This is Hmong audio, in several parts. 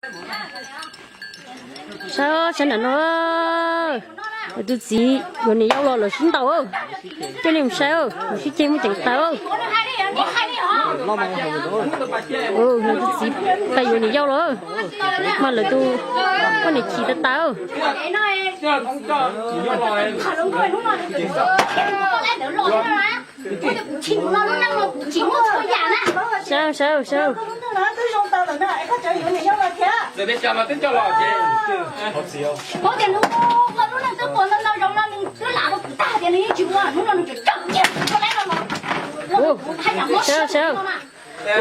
Saib, saib nram no, lawv tus txiv yuav niam yau los lawv sib ntaus. Coj nej mus saib, mus sib ceg muaj ceem tawv. Lawv tus txiv pais yuav niam yau los mas lawv tus poj niam chim tawv tawv. Saib, saib, saib. Saib, saib.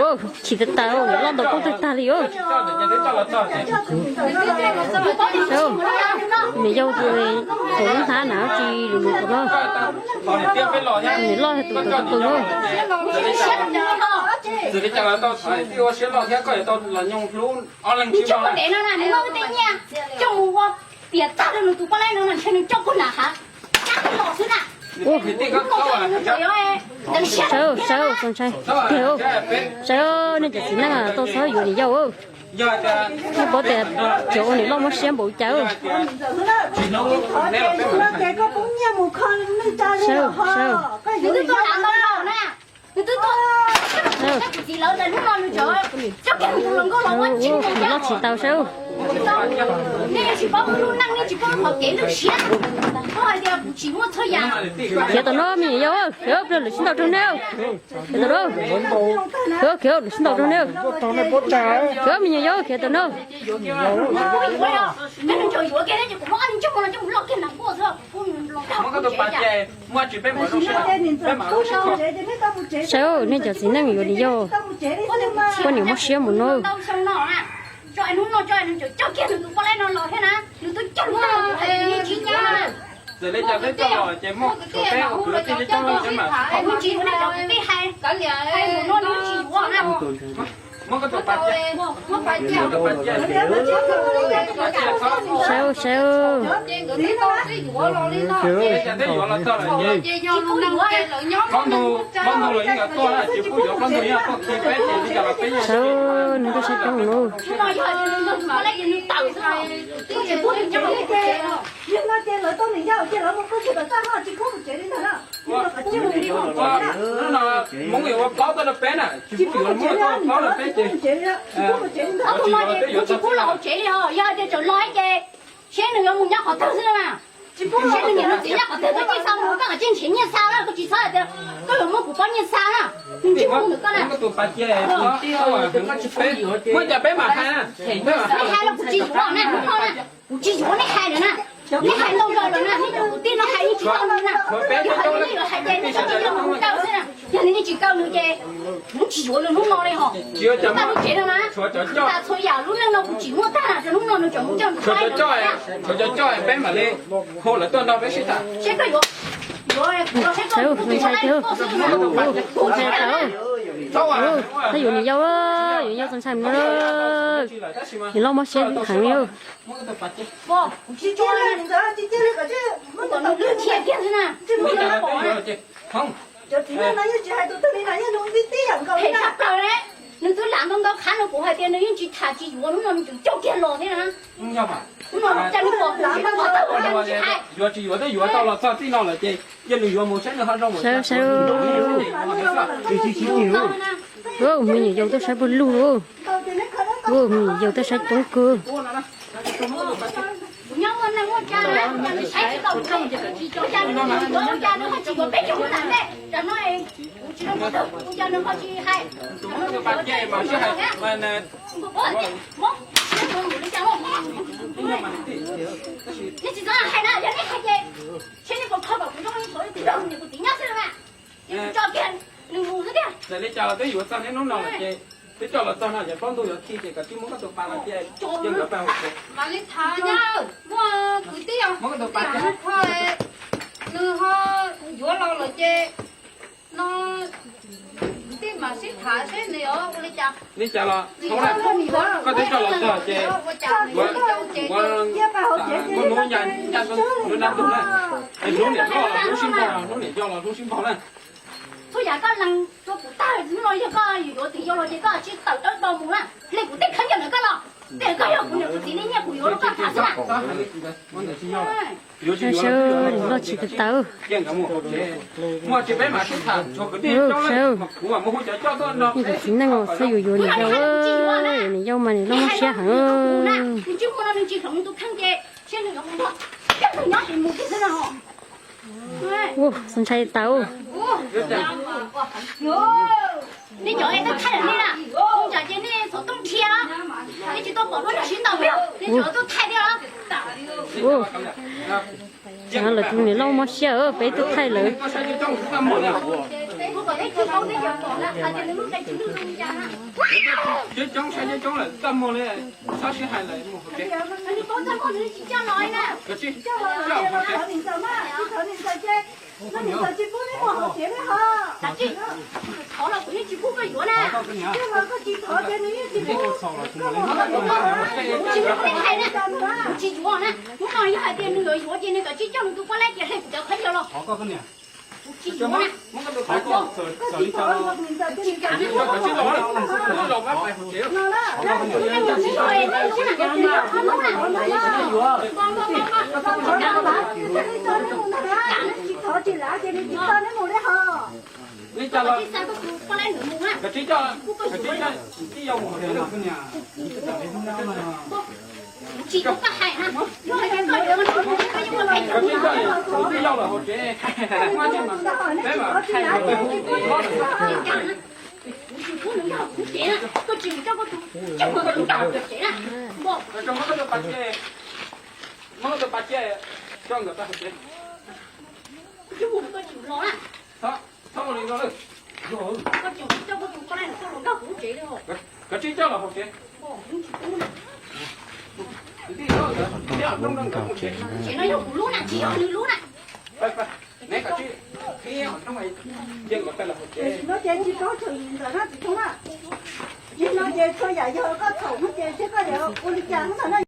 Ua, chim tag tag, loj ntaus koob tag tag li os. Niam yau tus thaum lub hnab na tsis lus lus no. Niam loj tus tau tau tau no. Ua, saib, saib, txaus ntshai tiag. Saib, nej cov txiv neej tau txhob yuav niam yau. Nej paub tias cov ua niam loj mob siab npaum cas. Saib, saib. Loj tsis tau saib. Khiav tom no me nyuam yau, khiav, lawv sib ntaus rau nej. Khiav tom no. Khiav, khiav, lawv sib ntaus rau nej. Khiav me nyuam yau, khiav tom no. Saib, nej cov txiv neej yuav niam yau, poj niam mob siab mus no. Saib, saib. Saib, nws tuaj saib coob no. Tsis pub los hauv tsev li os, yog tias tseem los ces seb nws yuav mus nyob qhov twg xwb na. Seb nws niam nws txiv nyob qhov twg, koj cia li xa mus, koj cia li nrhiav nyiaj xa na, koj tsis txhob tias koj yuav muab kuv pab nyiaj xa na, nws tsis pub nws koj na. Muaj cas peb mam hais na, peb hais los kuv tsis yuav na, hnub no na, kuv tsis yuav nej hais lawm na. Nej hais ntau zaus lawm na, nej cov kwv tij no hais yeej tsis tau nws na. Yog hais tias nej yuav hais ces nej cov kwv tij no mus kaw xwb na. Yog nws yeej tsis kaw nws ces kuv tsis yuav nws hnub no li hos. Tag lub tsev no na, tas txhua yam lub neej no kuv tsis muaj tag na, rau hnub no nws tseem mus coj nws pab nws na. Tshuav cov coj peb mam li hu lawv tuaj nrog peb sib tham. Seb koj yuav, yuav, yuav, seb koj yuav, ntshai tiag. Ntshai tau. Txhob yuav niam yau, yuav yau txaus ntshai no. Niam loj mob siab heev li. Nws twb lam ntau ntau qhov no kuv hais tias nws yeej tsis tham tsis yuav, hnub no nws tseem coj kiag los thiab na. Hnub no cas nws pom kuv tsis tau qhov twg kuv tsis hais. Yuav tsis yuav twb yuav tau los txog txij no lawm ces yog nws yuav mus saib nws ho zoo. Saib, saib. Me nyuam yaus tuaj saib pawg lug. Me nyuam yaus tuaj saib coob kawg. Kuv nyob muaj neeg muaj tsa na, cas nws saib tsis tau kuv, ua cas nws ho tsis yuav peb caug lub nram ntej. Tam no kuv tsis zoo pov thawj, ua cas nws ho tsis hais. Nej tsis txhob hais na, yog nej hais ces seb nej puas kho kom kuv zoo li thaum kuv txiv nyob xwb na. Ces kuv tso kiag nws mus xwb tiag. Txawm li cas los twb yuav txog niaj hnub no lawm ces twb coj los txog no ces plaub ntug yuav khi ces koj tsis muab koj tus pas los ces yeej yuav pab hauv tsev. Mam li tham na, muaj kwv tij os, muab koj tus pas, nws ho yuav los lawm ces no kwv tij mam sib tham seb nws yuav ua li cas. Li cas los koj twb coj los txog ces muaj hnub ncaj lub nab ntug na, hnub niam loj los hnub sib npaug, hnub niam yau los hnub sib npaug na. Txhua yam koj lees rau kuv tag, hnub no yog koj yuav tus yau los ces koj tsis tawm dawb do mus na, hle kuv tej khaub ncaws ntawm koj los. Tej koj yog kuv niam kuv txiv nej nyiaj kuv yuav rau koj tham xwb na. Saib sawb, niam loj tsis tawv tawv. Sawb, niam kuv txiv neej os, xav yuav yuav niam yau, yuav niam yau mas niam loj mob siab heev. Ua, xav ntshai tas. Nej cov es twb thaij lawm ne na, tsam ces nej xov tooj dhia, nej tsis tau pom lub neej sib ntaus peb, nej cov twb thaij thiab. Lawv tus niam loj mob siab, peb twb thaij lawm. Thov los kuv yeej tsis pub koj yuav na. Koj tsis thov ces nws yeej tsis pub. Kuv tsis yuav na. Hnub no yog hais tias nws yuav yuav ces nws kom tsib caug nws tus poj laib ces hle kuv cov khaub ncaws los. Kuv tsis yuav na. Koj tsis thov ces nws yeej tsis pub. Tsis thov tsis lav ces nws tsis tso neb mus li hos. Neb coj los, koj tsis coj, koj tsis coj, tsis coj mus hauv tsev. Tsis coj, koj tsis coj, tsis coj los hauv tsev. Peb mam hais. Kuv tsis pub nws nyob hauv kuv tsev na, koj tsis mus coj koj tus, coj koj tus nyob hauv kuv tsev na. Muab koj tus pas cia, muab koj tus pas cia, coj nkawd tau hauv tsev. Koj tsis mus, koj tsis los na. Txhob ua li no lawm. Koj tsis coj koj tus poj laib no coj los nyob hauv kuv tsev li os. Koj tsis coj los hauv tsev. Tsev no yog kuv lub na, tsis yog nws lub na. Neb koj tsis, cia nkawd peb los hauv tsev. Tsis no ces tsis tau txhaum ntawm no tsis tau na. Tsis no ces txhua yam yog koj txhaum no ces koj yuav ua li cas no na.